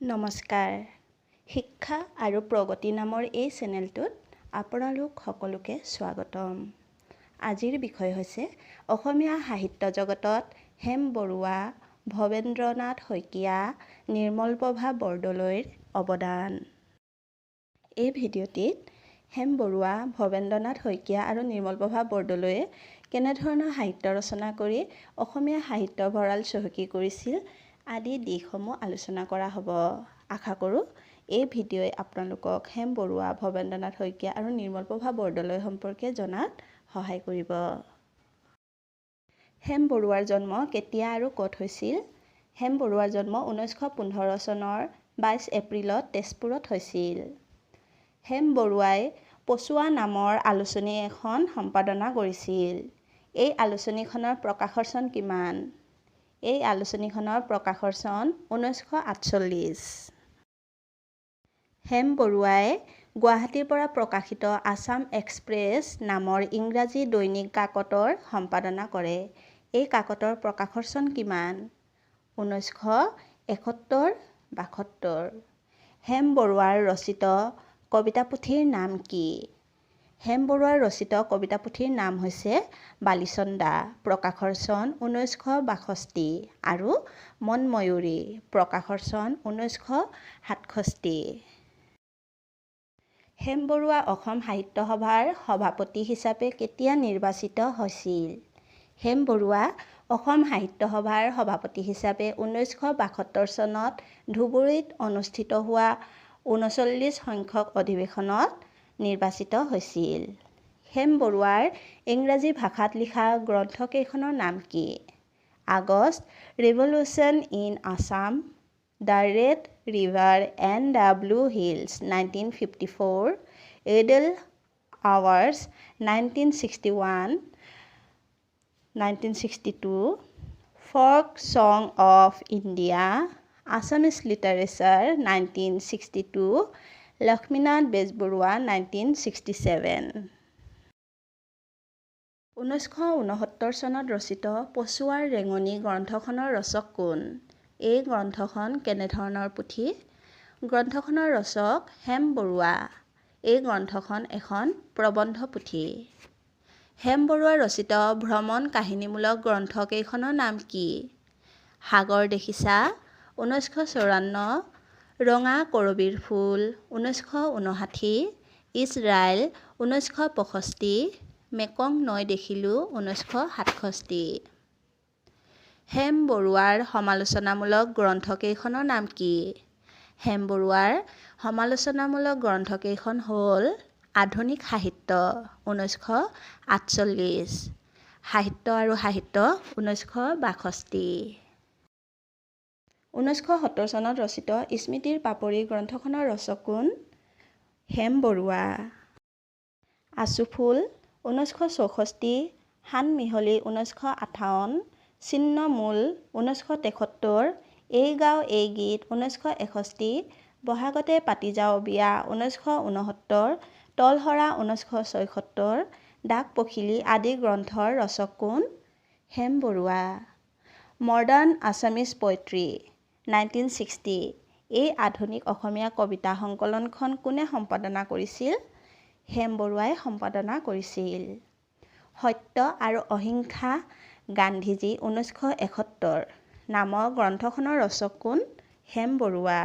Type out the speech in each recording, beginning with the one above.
নমস্কাৰ, শিক্ষা আৰু প্ৰগতি নামৰ এই চেনেলটোত আপোনালোক সকলোকে স্বাগতম। আজিৰ বিষয় হৈছে অসমীয়া সাহিত্য জগতত হেম বৰুৱা, ভৱেন্দ্ৰনাথ শইকীয়া, নিৰ্মলপ্ৰভা বৰদলৈৰ অৱদান। এই ভিডিঅ'টিত হেম বৰুৱা, ভৱেন্দ্ৰনাথ শইকীয়া আৰু নিৰ্মলপ্ৰভা বৰদলৈয়ে কেনেধৰণৰ সাহিত্য ৰচনা কৰি অসমীয়া সাহিত্য ভঁৰাল চহকী কৰিছিল আদি দিশসমূহ আলোচনা কৰা হ'ব। আশা কৰোঁ এই ভিডিঅ'ই আপোনালোকক হেম বৰুৱা, ভৱেন্দ্ৰনাথ শইকীয়া আৰু নিৰ্মলপ্ৰভা বৰদলৈ সম্পৰ্কে জনাত সহায় কৰিব। হেম বৰুৱাৰ জন্ম কেতিয়া আৰু ক'ত হৈছিল? হেম বৰুৱাৰ জন্ম 1915 চনৰ 22 এপ্ৰিলত তেজপুৰত হৈছিল। হেম বৰুৱাই পচোৱা নামৰ আলোচনী এখন সম্পাদনা কৰিছিল। এই আলোচনীখনৰ প্ৰকাশৰ চন কিমান? এই আলোচনীখনৰ প্ৰকাশৰ চন 1948। হেম বৰুৱাই গুৱাহাটীৰ পৰা প্ৰকাশিত আছাম এক্সপ্ৰেছ নামৰ ইংৰাজী দৈনিক কাকতৰ সম্পাদনা কৰে। এই কাকতৰ প্ৰকাশৰ চন কিমান? 1971-72। হেম বৰুৱাৰ ৰচিত কবিতা পুথিৰ নাম কি? হেম বৰুৱাৰ ৰচিত কবিতা পুথিৰ নাম হৈছে বালিচন্দা, প্ৰকাশৰ চন 1962 আৰু মনময়ূৰী, প্ৰকাশৰ চন 1967। হেম বৰুৱা অসম সাহিত্য সভাৰ সভাপতি হিচাপে কেতিয়া নিৰ্বাচিত হৈছিল? হেম বৰুৱা অসম সাহিত্য সভাৰ সভাপতি হিচাপে 1972 চনত ধুবুৰীত অনুষ্ঠিত হোৱা 39 সংখ্যক অধিৱেশনত নিৰ্বাচিত হৈছিল। হেম বৰুৱাৰ ইংৰাজী ভাষাত লিখা গ্ৰন্থকেইখনৰ নাম কি? August revolution in Assam, the red river and the blue hills 1954, idle hours 1961, 1962, folk song of India, Assamese literature 1962, Lakshminath Bezbaroa 1967। 1969 চনত ৰচিত পচোৱাৰ ৰেঙনি গ্ৰন্থখনৰ ৰচক কোন? এই গ্ৰন্থখন কেনেধৰণৰ পুথি? গ্ৰন্থখনৰ ৰচক হেম বৰুৱা। এই গ্ৰন্থখন এখন প্ৰবন্ধ পুথি। হেম বৰুৱাৰ ৰচিত ভ্ৰমণ কাহিনীমূলক গ্ৰন্থকেইখনৰ নাম কি? সাগৰ দেখিছা 1954, ৰঙা কৰবীৰ ফুল 1959, ইজৰাইল 1965, মেকং নৈ দেখিলোঁ 1967। হেম বৰুৱাৰ সমালোচনামূলক গ্ৰন্থকেইখনৰ নাম কি? হেম বৰুৱাৰ সমালোচনামূলক গ্ৰন্থকেইখন হ'ল আধুনিক সাহিত্য 1948, সাহিত্য আৰু সাহিত্য 1962। 1970 চনত ৰচিত স্মৃতিৰ পাপৰি গ্ৰন্থখনৰ ৰচক কোন? হেম বৰুৱা। আচুফুল 1964, সানমিহলি 1958, ছিন্নমূল 1973, এই গাঁও এই গীত 1961, বহাগতে পাতি যাওঁ বিয়া 1969, তলসৰা 1976, ডাক পখিলী আদি গ্ৰন্থৰ ৰচক কোন? Hem Barua. Modern Assamese poetry 1960, এই আধুনিক অসমীয়া কবিতা সংকলনখন কোনে সম্পাদনা কৰিছিল? হেম বৰুৱাই সম্পাদনা কৰিছিল। সত্য আৰু অহিংসা গান্ধীজী 1971 নামৰ গ্ৰন্থখনৰ ৰচক কোন? হেম বৰুৱা।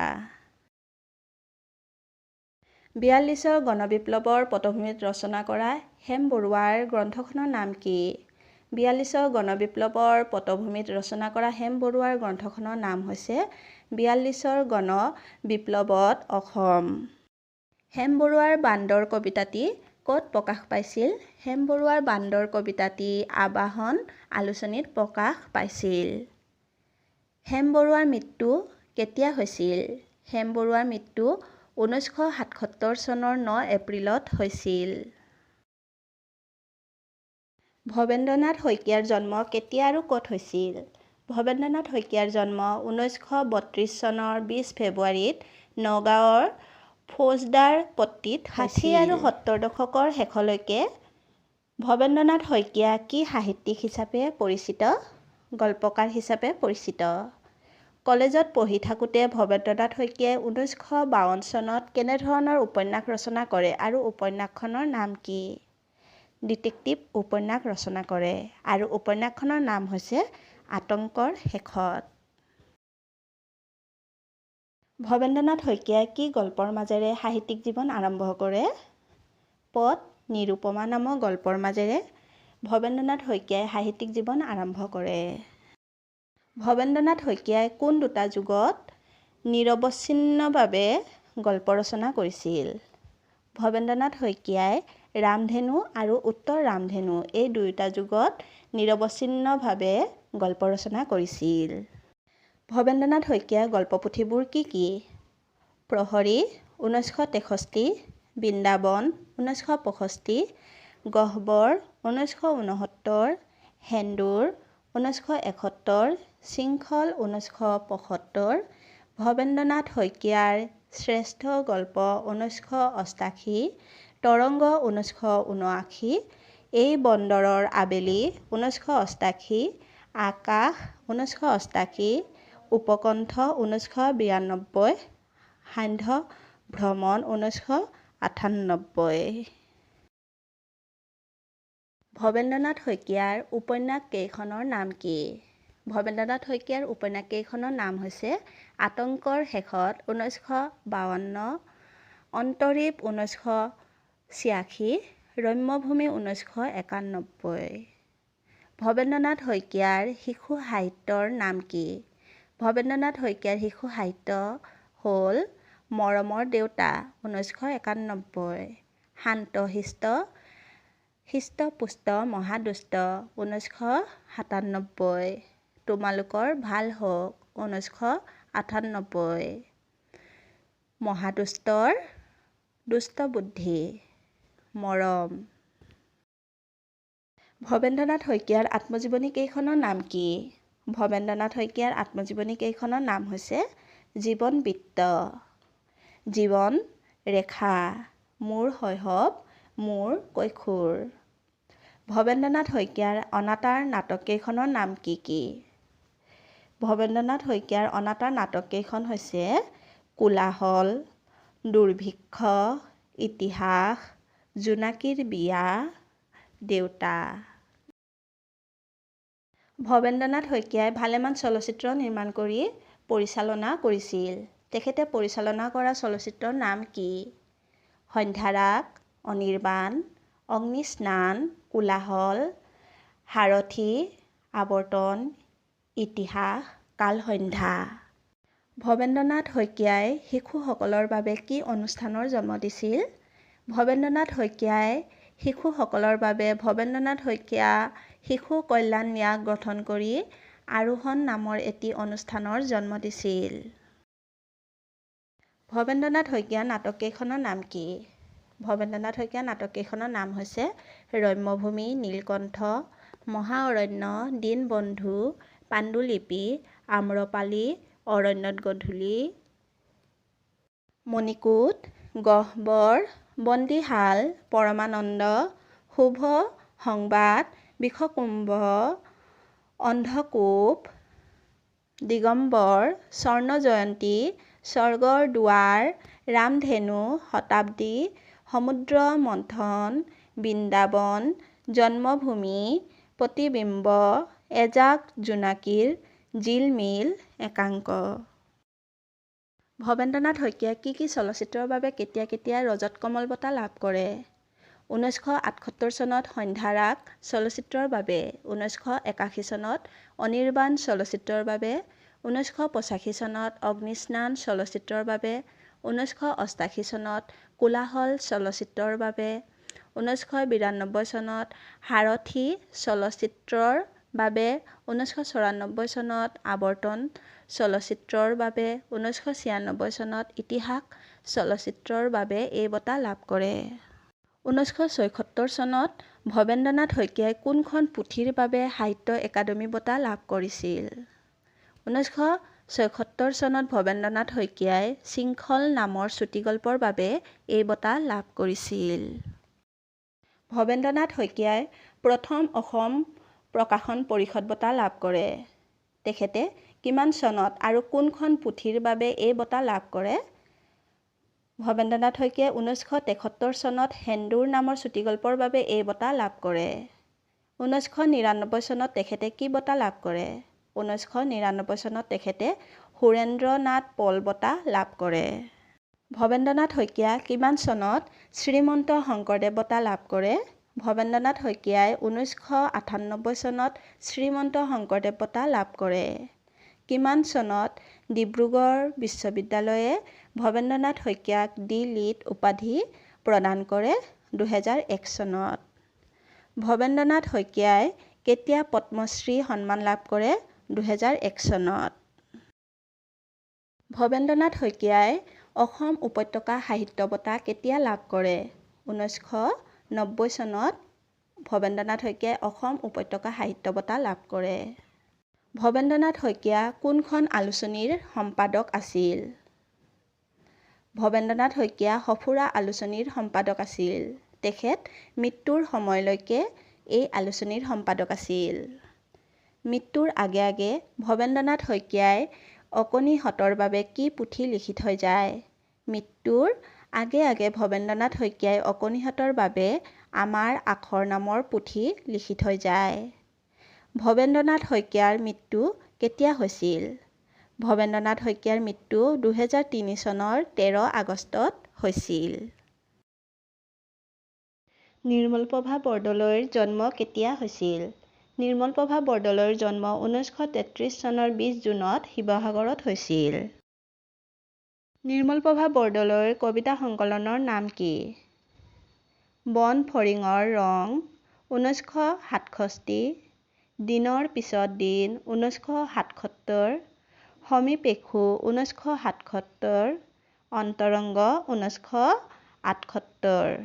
42ৰ গণবিপ্লৱৰ পটভূমিত ৰচনা কৰা হেম বৰুৱাৰ গ্ৰন্থখনৰ নাম কি? 42ৰ গণবিপ্লৱৰ পটভূমিত ৰচনা কৰা হেম বৰুৱাৰ গ্ৰন্থখনৰ নাম হৈছে 42ৰ গণ বিপ্লৱত অসম। হেম বৰুৱাৰ বান্দৰ কবিতাটি ক'ত প্ৰকাশ পাইছিল? হেম বৰুৱাৰ বান্দৰ কবিতাটি আৱাহন আলোচনীত প্ৰকাশ পাইছিল। হেম বৰুৱাৰ মৃত্যু কেতিয়া হৈছিল? হেম বৰুৱাৰ মৃত্যু 1977 চনৰ 9 এপ্ৰিলত হৈছিল। ভৱেন্দ্ৰনাথ শইকীয়াৰ জন্ম কেতিয়া আৰু ক'ত হৈছিল? ভৱেন্দ্ৰনাথ শইকীয়াৰ জন্ম 1932 চনৰ 20 ফেব্ৰুৱাৰীত নগাঁৱৰ ফৌজদাৰপট্টিত 60 আৰু 70 দশকৰ শেষলৈকে ভৱেন্দ্ৰনাথ শইকীয়া কি সাহিত্যিক হিচাপে পৰিচিত? গল্পকাৰ হিচাপে পৰিচিত। কলেজত পঢ়ি থাকোঁতে ভৱেন্দ্ৰনাথ শইকীয়াই 1952 চনত কেনেধৰণৰ উপন্যাস ৰচনা কৰে আৰু উপন্যাসখনৰ নাম কি? ডিটেকটিভ উপন্যাস ৰচনা কৰে আৰু উপন্যাসখনৰ নাম হৈছে আতংকৰ শেষত। ভৱেন্দ্ৰনাথ শইকীয়াই কি গল্পৰ মাজেৰে সাহিত্যিক জীৱন আৰম্ভ কৰে? পথ নিৰুপমা নামৰ গল্পৰ মাজেৰে ভৱেন্দ্ৰনাথ শইকীয়াই সাহিত্যিক জীৱন আৰম্ভ কৰে। ভৱেন্দ্ৰনাথ শইকীয়াই কোন দুটা যুগত নিৰৱচ্ছিন্নভাৱে গল্প ৰচনা কৰিছিল? ভৱেন্দ্ৰনাথ শইকীয়াই ৰামধেনু আৰু উত্তৰ ৰামধেনু এই দুয়োটা যুগত নিৰৱচ্ছিন্নভাৱে গল্প ৰচনা কৰিছিল। ভৱেন্দ্ৰনাথ শইকীয়াৰ গল্প পুথিবোৰ কি কি? প্ৰহৰী 1963, বৃন্দাবন 1965, গহ্বৰ 1969, সেন্দূৰ 1971, শৃংখল 1975, ভৱেন্দ্ৰনাথ শইকীয়াৰ শ্ৰেষ্ঠ গল্প 1988, তৰংগ 1979, এই বন্দৰৰ আবেলি 1988, আকাশ 1988, উপকণ্ঠ 1992, সান্ধ্য ভ্ৰমণ 1998। ভৱেন্দ্ৰনাথ শইকীয়াৰ উপন্যাস কেইখনৰ নাম কি? ভৱেন্দ্ৰনাথ শইকীয়াৰ উপন্যাস কেইখনৰ নাম হৈছে আতংকৰ শেষত 1952, অন্তৰীপ 1986, ৰম্যভূমি 1991। ভৱেন্দ্ৰনাথ শইকীয়াৰ শিশু সাহিত্যৰ নাম কি? ভৱেন্দ্ৰনাথ শইকীয়াৰ শিশু সাহিত্য হ'ল মৰমৰ দেউতা 1991, শান্ত শিষ্ট পুষ্ট মহাদুষ্ট 1997, তোমালোকৰ ভাল হওক 1998, মহাদুষ্টৰ দুষ্ট বুদ্ধি, মৰম। ভৱেন্দ্ৰনাথ শইকীয়াৰ আত্মজীৱনী কেইখনৰ নাম কি? ভৱেন্দ্ৰনাথ শইকীয়াৰ আত্মজীৱনী কেইখনৰ নাম হৈছে জীৱন বৃত্ত, জীৱন ৰেখা, মোৰ শৈশৱ, মোৰ কৈশোৰ। ভৱেন্দ্ৰনাথ শইকীয়াৰ অনাতাঁৰ নাটক কেইখনৰ নাম কি কি? ভৱেন্দ্ৰনাথ শইকীয়াৰ অনাতাঁৰ নাটক কেইখন হৈছে কোলাহল, দুৰ্ভিক্ষ, ইতিহাস, জোনাকীৰ বিয়া, দেউতা। ভৱেন্দ্ৰনাথ শইকীয়াই ভালেমান চলচ্চিত্ৰ নিৰ্মাণ কৰি পৰিচালনা কৰিছিল। তেখেতে পৰিচালনা কৰা চলচ্চিত্ৰৰ নাম কি? সন্ধ্যাৰাগ, অনিৰ্বাণ, অগ্নিস্নান, কোলাহল, সাৰথি, আৱৰ্তন, ইতিহাস, কালসন্ধ্যা। ভৱেন্দ্ৰনাথ শইকীয়াই শিশুসকলৰ বাবে কি অনুষ্ঠানৰ জন্ম দিছিল? ভৱেন্দ্ৰনাথ শইকীয়াই শিশুসকলৰ বাবে ভৱেন্দ্ৰনাথ শইকীয়া শিশু কল্যাণ ন্যাস গঠন কৰি আৰোহণ নামৰ এটি অনুষ্ঠানৰ জন্ম দিছিল। ভৱেন্দ্ৰনাথ শইকীয়াৰ নাটক কেইখনৰ নাম কি? ভৱেন্দ্ৰনাথ শইকীয়াৰ নাটক কেইখনৰ নাম হৈছে ৰম্যভূমি, নীলকণ্ঠ, মহা অৰণ্য, দীনবন্ধু, পাণ্ডুলিপি, আম্ৰপালি, অৰণ্যত গধূলি, মণিকূট, গহ্বৰ, বন্দীশাল, পৰমানন্দ, শুভ সংবাদ, বিষকুম্ভ, অন্ধকূপ, দিগম্বৰ, স্বৰ্ণজয়ন্তী, স্বৰ্গৰ দুৱাৰ, ৰামধেনু, শতাব্দী, সমুদ্ৰ মন্থন, বৃন্দাবন, জন্মভূমি, প্ৰতিবিম্ব, এজাক জোনাকীৰ জিলমিল, একাংক। ভৱেন্দ্ৰনাথ শইকীয়াই কি কি চলচ্চিত্ৰৰ বাবে কেতিয়া কেতিয়া ৰজত কমল বঁটা লাভ কৰে? 1978 চনত সন্ধ্যাৰাগ চলচ্চিত্ৰৰ বাবে, 1981 চনত অনিৰ্বাণ চলচ্চিত্ৰৰ বাবে, 1985 চনত অগ্নিস্নান চলচ্চিত্ৰৰ বাবে, 1988 চনত কোলাহল চলচ্চিত্ৰৰ বাবে, 1992 চনত সাৰথি চলচ্চিত্ৰৰ বাবে, 1994 চনত আৱৰ্তন চলচ্চিত্ৰৰ বাবে, 1996 চনত ইতিহাস চলচ্চিত্ৰৰ বাবে এই বঁটা লাভ কৰে। 1976 চনত ভৱেন্দ্ৰনাথ শইকীয়াই কোনখন পুথিৰ বাবে সাহিত্য একাডেমী বঁটা লাভ কৰিছিল? 1976 চনত ভৱেন্দ্ৰনাথ শইকীয়াই শৃংখল নামৰ চুটিগল্পৰ বাবে এই বঁটা লাভ কৰিছিল। ভৱেন্দ্ৰনাথ শইকীয়াই প্ৰথম অসম প্ৰকাশন পৰিষদ বঁটা লাভ কৰে। তেখেতে কিমান চনত আৰু কোনখন পুথিৰ বাবে এই বঁটা লাভ কৰে? ভৱেন্দ্ৰনাথ শইকীয়াই 1973 চনত সেন্দূৰ নামৰ চুটিগল্পৰ বাবে এই বঁটা লাভ কৰে। 1999 চনত তেখেতে কি বঁটা লাভ কৰে? 1999 চনত তেখেতে সুৰেন্দ্ৰনাথ পল বঁটা লাভ কৰে। ভৱেন্দ্ৰনাথ শইকীয়া কিমান চনত শ্ৰীমন্ত শংকৰদেৱ বঁটা লাভ কৰে? ভৱেন্দ্ৰনাথ শইকীয়াই 1998 চনত শ্ৰীমন্ত শংকৰদেৱ বঁটা লাভ কৰে। কিমান চনত ডিব্ৰুগড় বিশ্ববিদ্যালয়ে ভৱেন্দ্ৰনাথ শইকীয়াক ডি লিট উপাধি প্ৰদান কৰে? 2001 চনত। ভৱেন্দ্ৰনাথ শইকীয়াই কেতিয়া পদ্মশ্ৰী সন্মান লাভ কৰে? 2001 চনত। ভৱেন্দ্ৰনাথ শইকীয়াই অসম উপত্যকা সাহিত্য বঁটা কেতিয়া লাভ কৰে? 1990 চনত ভৱেন্দ্ৰনাথ শইকীয়াই অসম উপত্যকা সাহিত্য বঁটা লাভ কৰে। ভৱেন্দ্ৰনাথ শইকীয়া কোনখন আলোচনীৰ সম্পাদক আছিল? ভৱেন্দ্ৰনাথ শইকীয়া সঁফুৰা আলোচনীৰ সম্পাদক আছিল। তেখেত মৃত্যুৰ সময়লৈকে এই আলোচনীৰ সম্পাদক আছিল। মৃত্যুৰ আগে আগে ভৱেন্দ্ৰনাথ শইকীয়াই অকণিহঁতৰ বাবে কি পুথি লিখি থৈ যায়? মৃত্যুৰ আগে আগে ভৱেন্দ্ৰনাথ শইকীয়াই অকণিহঁতৰ বাবে আমাৰ আখৰ নামৰ পুথি লিখি থৈ যায়। ভৱেন্দ্ৰনাথ শইকীয়াৰ মৃত্যু কেতিয়া হৈছিল? ভৱেন্দ্ৰনাথ শইকীয়াৰ মৃত্যু 2003 চনৰ 13 আগষ্টত হৈছিল। নিৰ্মলপ্ৰভা বৰদলৈৰ জন্ম কেতিয়া হৈছিল? নিৰ্মলপ্ৰভা বৰদলৈৰ জন্ম 1933 চনৰ 20 জুনত শিৱসাগৰত হৈছিল। নিৰ্মলপ্ৰভা বৰদলৈৰ কবিতা সংকলনৰ নাম কি? বন ফৰিঙৰ ৰং 1967, দিনৰ পিছত দিন 1977, সমীপেষু 1977, অন্তৰংগ 1978।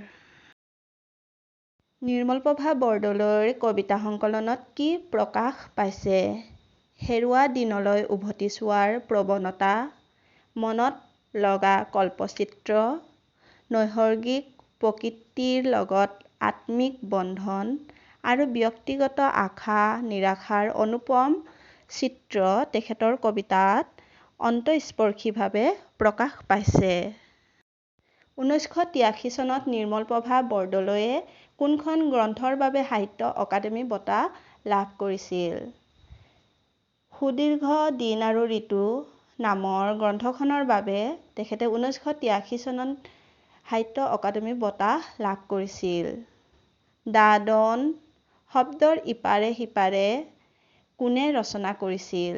নিৰ্মলপ্ৰভা বৰদলৈৰ কবিতা সংকলনত কি প্ৰকাশ পাইছে? হেৰোৱা দিনলৈ উভতি চোৱাৰ প্ৰৱণতা, মনত লগা কল্পচিত্ৰ, নৈসৰ্গিক প্ৰকৃতিৰ লগত আত্মিক বন্ধন আৰু ব্যক্তিগত আশা নিৰাশাৰ অনুপম চিত্ৰ তেখেতৰ কবিতাত অন্তঃস্পৰ্শীভাৱে প্ৰকাশ পাইছে। 1983 চনত নিৰ্মলপ্ৰভা বৰদলৈয়ে কোনখন গ্ৰন্থৰ বাবে সাহিত্য অকাডেমি বঁটা লাভ কৰিছিল? সুদীৰ্ঘ দিন আৰু ঋতু নামৰ গ্ৰন্থখনৰ বাবে তেখেতে 1983 চনত সাহিত্য অকাডেমি বঁটা লাভ কৰিছিল। দা ডন, শব্দৰ ইপাৰে সিপাৰে কোনে ৰচনা কৰিছিল?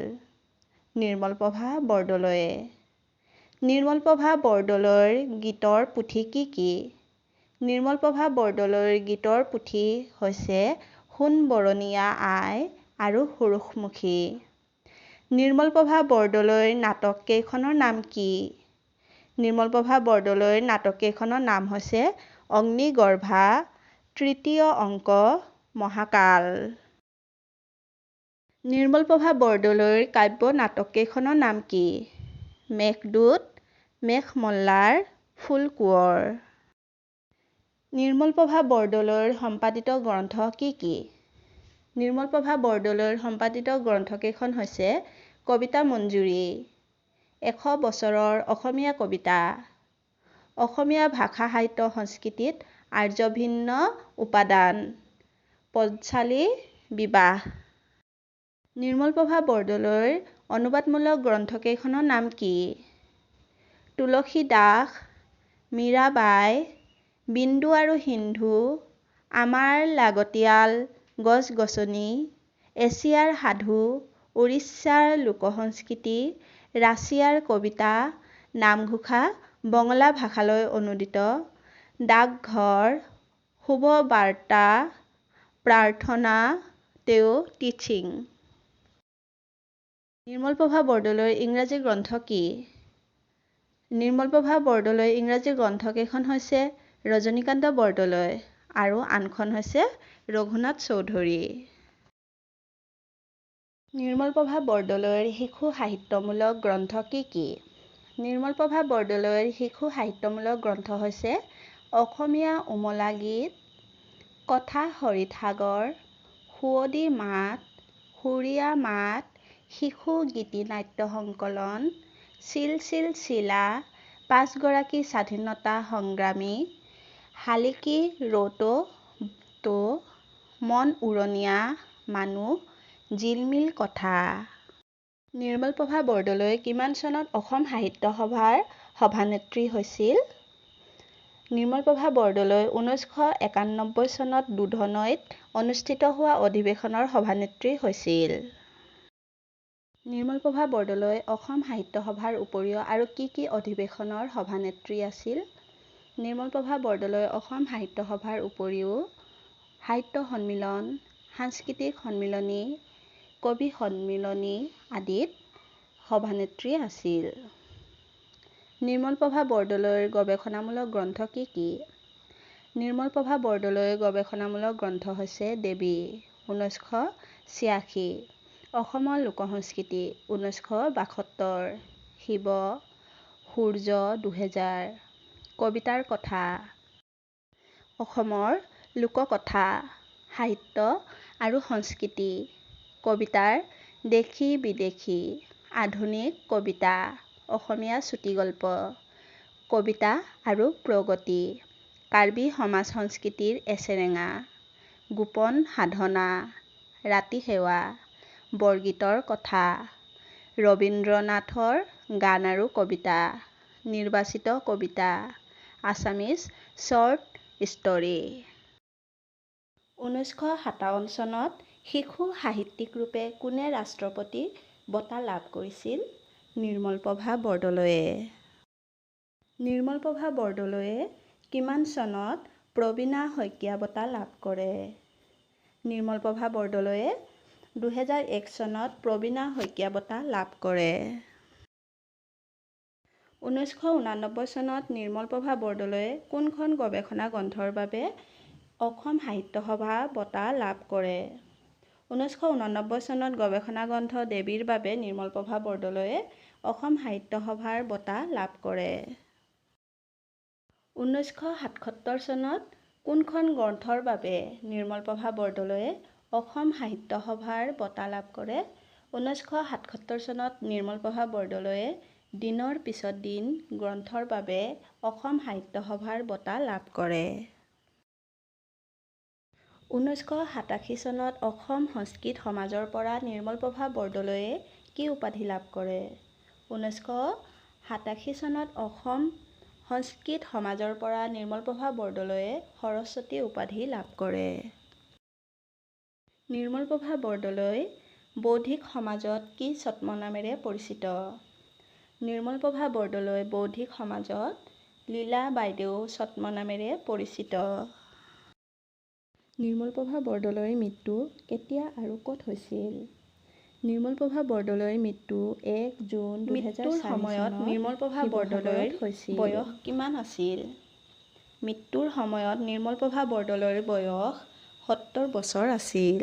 নিৰ্মলপ্ৰভা বৰদলৈয়ে। নিৰ্মলপ্ৰভা বৰদলৈৰ গীতৰ পুথি কি কি? নিৰ্মলপ্ৰভা বৰদলৈৰ গীতৰ পুথি হৈছে সোণবৰণীয়া আই আৰু সুৰুষমুখী। নিৰ্মলপ্ৰভা বৰদলৈৰ নাটক কেইখনৰ নাম কি? নিৰ্মলপ্ৰভা বৰদলৈৰ নাটক কেইখনৰ নাম হৈছে অগ্নিগৰ্ভা, তৃতীয় অংক, মহাকাল। নিৰ্মলপ্ৰভা বৰদলৈৰ কাব্য নাটক কেইখনৰ নাম কি? মেঘদূত, মেঘমল্লাৰ, ফুলকোঁৱৰ। নিৰ্মলপ্ৰভা বৰদলৈৰ সম্পাদিত গ্ৰন্থ কি কি? নিৰ্মলপ্ৰভা বৰদলৈৰ সম্পাদিত গ্ৰন্থকেইখন হৈছে কবিতা মঞ্জুৰী, 100 বছৰৰ অসমীয়া কবিতা, অসমীয়া ভাষা সাহিত্য সংস্কৃতিত আৰ্যভিন্ন উপাদান, পঞ্চালী বিবাহ। নিৰ্মলপ্ৰভা বৰদলৈৰ অনুবাদমূলক গ্ৰন্থকেইখনৰ নাম কি? তুলসী দাস, মীৰাবাই, বিন্দু আৰু সিন্ধু, আমাৰ লাগতিয়াল গছ-গছনি, এছিয়াৰ সাধু, উৰিষ্যাৰ লোকসংস্কৃতি, ৰাছিয়াৰ কবিতা, নামঘোষা বঙলা ভাষালৈ অনূদিত, ডাকঘৰ, শুভবাৰ্তা, প্ৰাৰ্থনা, তেওঁ টিচিং। নিৰ্মলপ্ৰভা বৰদলৈৰ ইংৰাজী গ্ৰন্থ কি? নিৰ্মলপ্ৰভা বৰদলৈৰ ইংৰাজী গ্ৰন্থকেইখন হৈছে ৰজনীকান্ত বৰদলৈ আৰু আনখন হৈছে ৰঘুনাথ চৌধুৰী। নিৰ্মলপ্ৰভা বৰদলৈৰ শিশু সাহিত্যমূলক গ্ৰন্থ কি কি? নিৰ্মলপ্ৰভা বৰদলৈৰ শিশু সাহিত্যমূলক গ্ৰন্থ হৈছে অসমীয়া ওমলা গীত, কথা হৰিত সাগৰ, সুৱদী মাত, সুৰীয়া মাত, শিশু গীতি নাট্য সংকলন, চিল চিল চিলা, পাঁচগৰাকী স্বাধীনতা সংগ্ৰামী, শালিকী ৰৌত তো, মন উৰণীয়া মানুহ, জিলমিল কথা। নিৰ্মলপ্ৰভা বৰদলৈ কিমান চনত অসম সাহিত্য সভাৰ সভানেত্ৰী হৈছিল? নিৰ্মলপ্ৰভা বৰদলৈ 1991 চনত দুধনৈত অনুষ্ঠিত হোৱা অধিৱেশনৰ সভানেত্ৰী হৈছিল। নিৰ্মলপ্ৰভা বৰদলৈ অসম সাহিত্য সভাৰ উপৰিও আৰু কি কি অধিৱেশনৰ সভানেত্ৰী আছিল? নিৰ্মলপ্ৰভা বৰদলৈ অসম সাহিত্য সভাৰ উপৰিও সাহিত্য সন্মিলন, সাংস্কৃতিক সন্মিলনী, কবি সন্মিলনী আদিত সভানেত্ৰী আছিল। নিৰ্মলপ্ৰভা বৰদলৈৰ গৱেষণামূলক গ্ৰন্থ কি কি? নিৰ্মলপ্ৰভা বৰদলৈৰ গৱেষণামূলক গ্ৰন্থ হৈছে দেৱী 1986, অসমৰ লোকসংস্কৃতি 1972, শিৱ সূৰ্য 2000, কবিতাৰ কথা, অসমৰ লোককথা, সাহিত্য আৰু সংস্কৃতি, কবিতাৰ দেশী বিদেশী, আধুনিক কবিতা, অসমীয়া চুটিগল্প, কবিতা আৰু প্ৰগতি, কাৰ্বি সমাজ সংস্কৃতিৰ এচেৰেঙা, গোপন সাধনা, ৰাতিসেৱা, বৰগীতৰ কথা, ৰবীন্দ্ৰনাথৰ গান আৰু কবিতা, নিৰ্বাচিত কবিতা, আছামিজ শ্বৰ্ট ষ্টৰী। 1957 চনত শিশু সাহিত্যিকৰূপে কোনে ৰাষ্ট্ৰপতি বঁটা লাভ কৰিছিল? নিৰ্মলপ্ৰভা বৰদলৈয়ে। নিৰ্মলপ্ৰভা বৰদলৈয়ে কিমান চনত প্ৰবীণা শইকীয়া বঁটা লাভ কৰে? নিৰ্মলপ্ৰভা বৰদলৈয়ে 2001 চনত প্ৰবীণা শইকীয়া বঁটা লাভ কৰে। 1989 চনত নিৰ্মলপ্ৰভা বৰদলৈয়ে কোনখন গৱেষণা গ্ৰন্থৰ বাবে অসম সাহিত্য সভা বঁটা লাভ কৰে? 1989 চনত গৱেষণা গ্ৰন্থ দেৱীৰ বাবে নিৰ্মলপ্ৰভা বৰদলৈয়ে অসম সাহিত্য সভাৰ বঁটা লাভ কৰে। 1977 চনত কোনখন গ্ৰন্থৰ বাবে নিৰ্মলপ্ৰভা বৰদলৈয়ে অসম সাহিত্য সভাৰ বঁটা লাভ কৰে? 1977 চনত নিৰ্মলপ্ৰভা বৰদলৈয়ে দিনৰ পিছত দিন গ্ৰন্থৰ বাবে অসম সাহিত্য সভাৰ বঁটা লাভ কৰে। 1987 চনত অসম সংস্কৃত সমাজৰ পৰা নিৰ্মলপ্ৰভা বৰদলৈয়ে কি উপাধি লাভ কৰে? 1987 চনত অসম সংস্কৃত সমাজৰ পৰা নিৰ্মলপ্ৰভা বৰদলৈয়ে সৰস্বতী উপাধি লাভ কৰে। নিৰ্মলপ্ৰভা বৰদলৈ বৌদ্ধিক সমাজত কি ছদ্মনামেৰে পৰিচিত? নিৰ্মলপ্ৰভা বৰদলৈ বৌদ্ধিক সমাজত লীলা বাইদেউ ছদ্মনামেৰে পৰিচিত। নিৰ্মলপ্ৰভা বৰদলৈৰ মৃত্যু কেতিয়া আৰু ক'ত হৈছিল? নিৰ্মলপ্ৰভা বৰদলৈৰ মৃত্যু 1 জুন মৃত্যুৰ 2004 সময়ত চনত নিৰ্মলপ্ৰভা শিৱসাগৰত বৰদলৈৰ হৈছিল। বয়স কিমান আছিল? মৃত্যুৰ সময়ত নিৰ্মলপ্ৰভা বৰদলৈৰ বয়স 70 বছৰ আছিল।